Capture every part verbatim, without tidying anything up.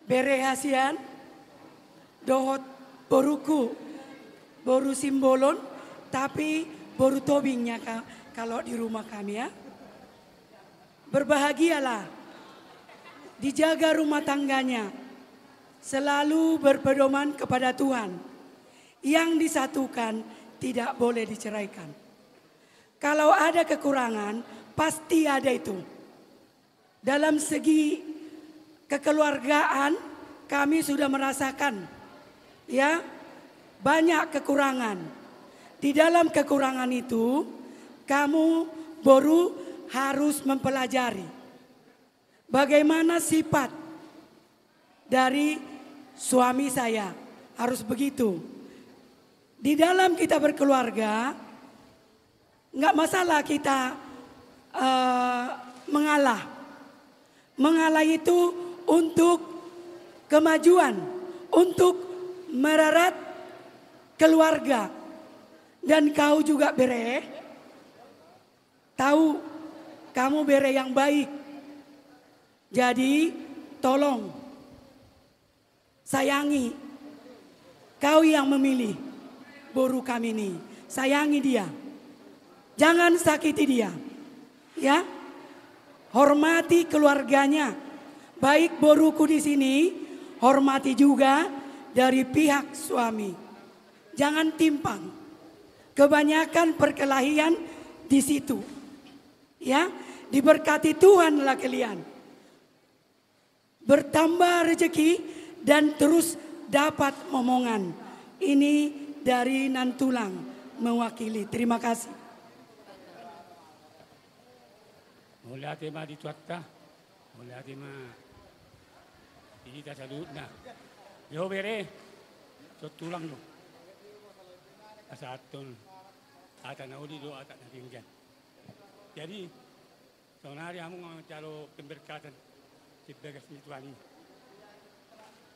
Bere hasian, dohot boruku, boru Simbolon, tapi boru Tobing ya ka-, kalau di rumah kami ya. Berbahagialah, dijaga rumah tangganya, selalu berpedoman kepada Tuhan. Yang disatukan tidak boleh diceraikan. Kalau ada kekurangan, pasti ada itu. Dalam segi kekeluargaan, kami sudah merasakan, ya, banyak kekurangan. Di dalam kekurangan itu, kamu boru harus mempelajari bagaimana sifat dari suami saya, harus begitu. Di dalam kita berkeluarga, nggak masalah kita, eh, mengalah. Mengalah itu untuk kemajuan, untuk mererat keluarga. Dan kau juga, Bere, tahu kamu bere yang baik. Jadi, tolong sayangi. Kau yang memilih boru kami ini. Sayangi dia. Jangan sakiti dia. Ya. Hormati keluarganya. Baik boruku di sini, hormati juga dari pihak suami. Jangan timpang. Kebanyakan perkelahian di situ. Ya, diberkati Tuhanlah kalian. Bertambah rezeki dan terus dapat momongan. Ini dari Nantulang mewakili. Terima kasih. Mauliate ma di Tuhanta, mauliate ma di hita saluhutna. Yo, Bere, so tulang do. Pasahathon hata na uli do, hata na denggan. Jadi, saonari hamu manjalo pemberkatan sian bagas ni Tuhan i.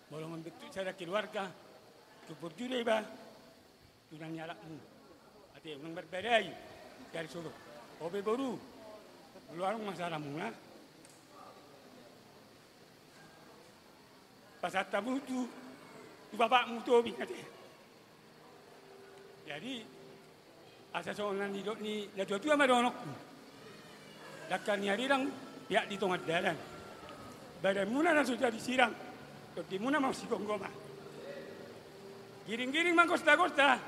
Molo membentuk sada keluarga, tu porjuda iba, tulang ni anakmu. Ate, unang marbadai. Jadi suruh. O be boru, molo adong masalahmuna, pasahat hamu tu, tu bapakmu Tobing, ate. Jadi, asa songon na nidok ni natuatua ma dohononku. Dangka ni arirang, piak di tonga dalan. Badanmuna na so jadi sirang, tondimuna ma sigomgoman. Giringgiring manggostagosta,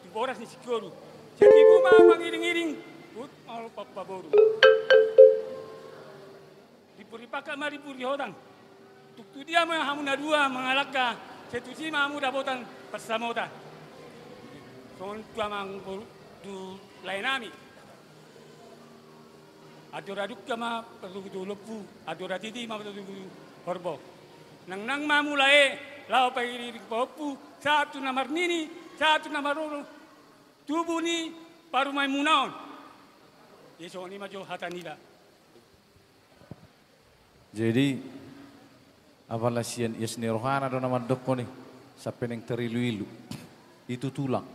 tu boras ni singkoru. Sai tibu ma mangiringiring, huhut ma paboru. Rimpuri pangkat ma rimpuri hotang. Tung tu dia ma hamu na dua mangalangka, sai tusi ma hamu dapotan pansamotan. Songon tu amangboru, tu laenami. Andor adungka ma patogu tu lompu, andor atiti ma patogu tu horbo. Nangnang ma hamu lae, laho pairingiring pahompu, sahat tu na marnini, sahat tu na marnono, tubu ni parumaenmuna on. Jadi songon i ma jo hata niba. Jadi, apala sian ias ni rohana do na mandokkon i, sampe naeng tariluilu. Itu tulang.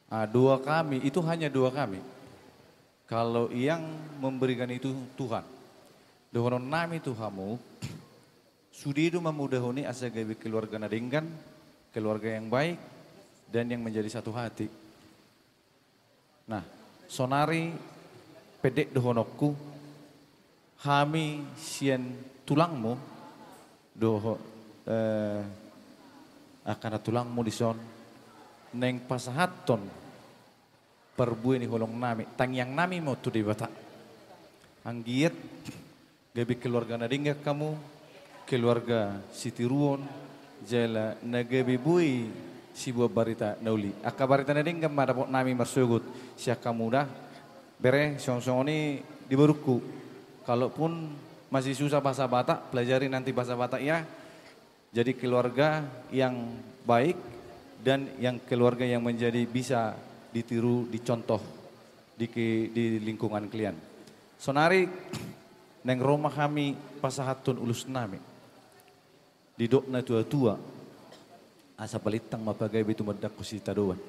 Ah, doa kami, itu hanya doa kami. Kalau yang memberikan itu Tuhan. Dohononnami tu hamu, sude do mamudahon i asa gabe keluarga na denggan, keluarga yang baik, dan yang menjadi satu hati. Nah, sonari pendek dohononku, hami sian tulangmu, doho-, eh, angka na tulangmu dison, naeng pasahathon parbue ni holongnami, tangiangnami ma on tu Debata. Anggiat gabe keluarga na denggan hamu, keluarga sitiruon, jala na gabe boi siboan barita na uli. Angka barita na denggan ma dapotnami marsogot sian hamu da. Bere, songon-songon i di borungku. Kalaupun masih susah bahasa Batak, pelajari nanti bahasa Batak ya. Jadi keluarga yang baik dan yang keluarga yang menjadi bisa ditiru, dicontoh di ke-, di lingkungan kalian. Sonari naeng ro ma hami pasahathon ulusnami. Didok na tua-tua, asa balintang ma pagabe tumandangkon sitadoan.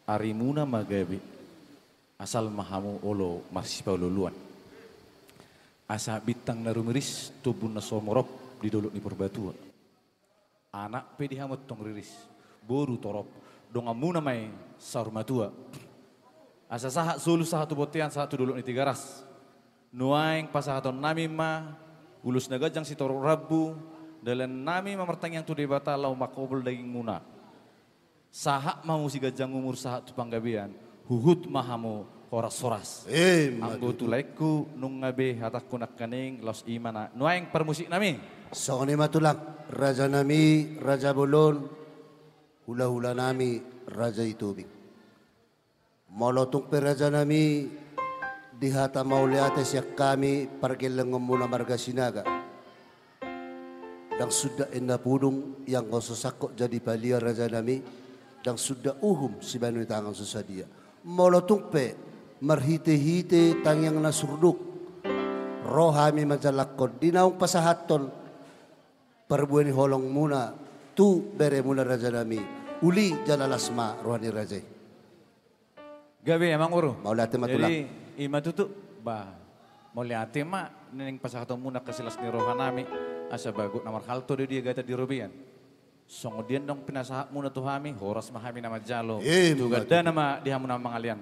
Arimuna ma gabe, asal ma hamu olo marsipaolo-oloan. Asa bintang na rumiris, tumbun na sumorop di dolok ni Purbatua. Anak pe di hamu antong riris, boru torop, donganmuna ma i saur matua. Asa sahat solu, sahat tu bontean, sahat tu dolok ni Tigaras. Nuaeng pasahatonnami ma ulos na ganjang sitorop rambu, dalannami ma martangiang tu Debata laho mangkobol dagingmuna. Sahat ma hamu siganjang umur, sahat tu panggabean, huhut ma hamu horas-horas. Ima tutu. Anggo tu laengku nunga be hatangku nangkaning, laos i ma na nuaeng parmusiknami. Songon i ma tulang, rajanami, raja bolon, hula-hulanami, raja i Tobing. Molo tung pe rajanami, di hata mauliate sian hami pargellengonmuna marga Sinaga. Ndang suda inna pudung ianggo so sangkot jadi palia rajanami, ndang suda uhum sibahen ni tangan so sadia. Molo tung pe marhite-hite tangiang na surduk ro hami manjalakhon di naung pasahathon parbue ni holongmuna tu beremuna rajanami, uli jala las ma roha ni raja i. Gabe, amang boru. Mauliate ma tulang. Jadi, ima tutu, bah, mauliate ma naeng pasahatonmuna angka silas ni rohanami, asa bagot na marhalto do di agatan di robean. Songon dia naung pinasahatmuna tu hami, horas ma hami na manjalo. Ima tutu. Tu gandana ma di hamu na mangalean.